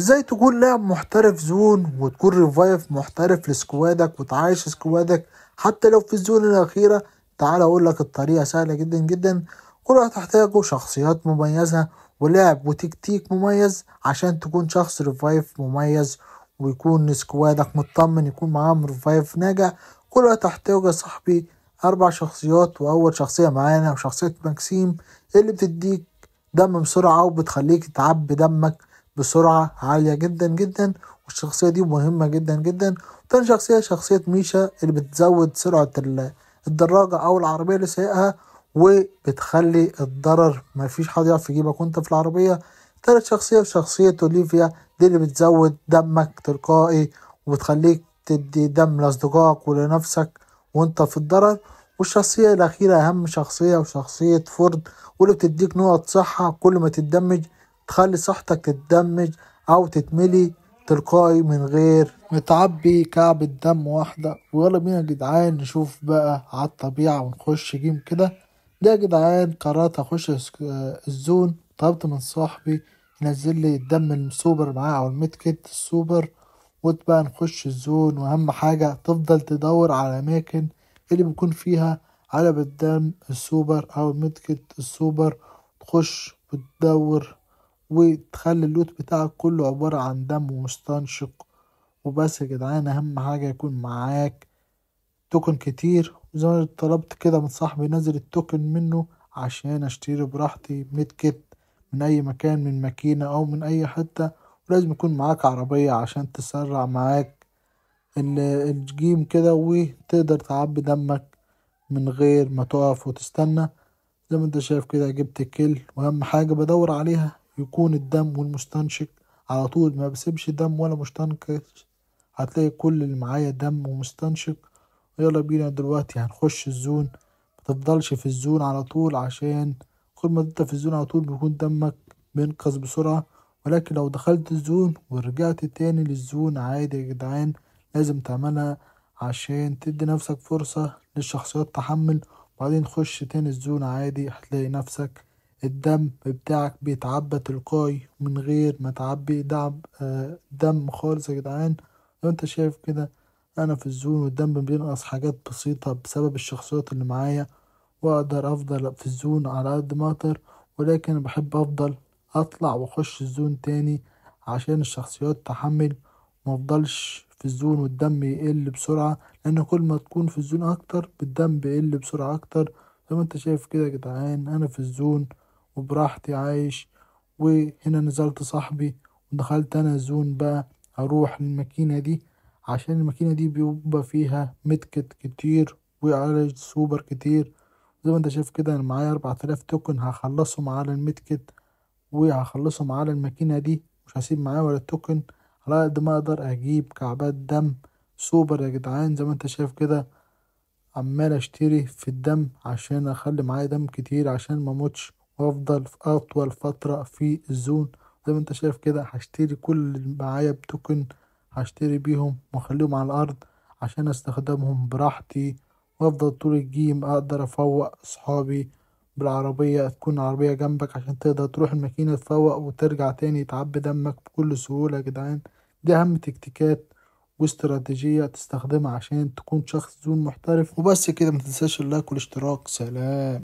ازاي تكون لاعب محترف zone وتكون revive محترف ل squad ك وتعايش squad ك حتى لو في ال zone الأخيرة؟ تعال أقول لك الطريقة سهلة جدا جدا. كل اللي هتحتاجه شخصيات مميزة ولعب وتكتيك مميز عشان تكون شخص revive مميز ويكون squad ك مطمن يكون معاهم revive ناجح. كل اللي هتحتاجه يا صاحبي 4 شخصيات، وأول شخصية معانا وشخصية ماكسيم اللي بتديك دم بسرعة وبتخليك تعبي دمك بسرعة عالية جدا جدا، والشخصية دي مهمة جدا جدا. تاني شخصية شخصية ميشا اللي بتزود سرعة الدراجة أو العربية اللي سايقها وبتخلي الضرر مفيش حد يعرف يجيبك وانت في العربية. تالت شخصية شخصية أوليفيا دي اللي بتزود دمك تلقائي وبتخليك تدي دم لأصدقائك ولنفسك وانت في الضرر. والشخصية الأخيرة أهم شخصية وشخصية فورد واللي بتديك نقط صحة كل ما تتدمج، تخلي صحتك تتدمج أو تتملي تلقائي من غير ما تعبي كعب الدم واحدة. ويلا بينا يا جدعان نشوف بقى على الطبيعة ونخش game كده. ده يا جدعان قررت أخش ال zone، طلبت من صاحبي ينزل لي الدم السوبر معاه أو ال medkit ال super، وبقى نخش ال zone. وأهم حاجة تفضل تدور على أماكن اللي بيكون فيها علب الدم السوبر أو ال medkit ال super، تخش وتدور وتخلي ال loot بتاعك كله عبارة عن دم ومستنشق وبس يا جدعان. أهم حاجة يكون معاك token كتير، وزي ما طلبت كده من صاحبي نزل ال token منه عشان اشتري براحتي medkit من اي مكان، من ماكينة او من اي حتة. ولازم يكون معاك عربية عشان تسرع معاك ال game كده وتقدر تعبي دمك من غير ما تقف وتستنى. زي ما انت شايف كده جبت kill، واهم حاجة بدور عليها يكون الدم والمستنشق على طول، ما بسيبش دم ولا مستنشق، هتلاقي كل اللي معايا دم ومستنشق. يلا بينا دلوقتي هنخش ال zone. متفضلش في ال zone على طول عشان كل ما انت في ال zone على طول بيكون دمك بينقص بسرعة، ولكن لو دخلت ال zone ورجعت تاني لل zone عادي يا جدعان لازم تعملها عشان تدي نفسك فرصة للشخصيات تحمل، وبعدين تخش تاني ال zone عادي. هتلاقي نفسك الدم بتاعك بيتعبى تلقائي من غير ما تعبي دم خالص يا جدعان. لو انت شايف كده انا في ال zone والدم بينقص حاجات بسيطة بسبب الشخصيات اللي معايا، واقدر افضل في ال zone على قد ما اقدر، ولكن بحب افضل اطلع واخش ال zone تاني عشان الشخصيات تحمل وما افضلش في ال zone والدم يقل بسرعة، لان كل ما تكون في ال zone اكتر الدم بيقل بسرعة اكتر. زي ما انت شايف كده يا جدعان انا في ال zone وبراحتي عايش. وهنا نزلت صاحبي ودخلت انا zone بقى، هروح للماكينة دي عشان الماكينة دي بيبقى فيها medkit كتير وعلاج سوبر كتير. زي ما انت شايف كده انا معايا 4000 token هخلصهم على ال medkit وهخلصهم على الماكينة دي، مش هسيب معايا ولا token، على قد ما اقدر اجيب كعبات دم سوبر يا جدعان. زي ما انت شايف كده عمال اشتري في الدم عشان اخلي معايا دم كتير عشان ما اموتش وافضل في اطول فترة في ال zone. زي ما انت شايف كده هشتري كل اللي معايا ب token، هشتري بيهم واخليهم على الارض عشان استخدمهم براحتي وافضل طول ال game اقدر افوق اصحابي بالعربية، تكون عربية جنبك عشان تقدر تروح الماكينة تفوق وترجع تاني تعبي دمك بكل سهولة يا جدعان. دي اهم تكتيكات واستراتيجية تستخدمها عشان تكون شخص zone محترف. وبس كده، متنساش ال like والاشتراك. سلام.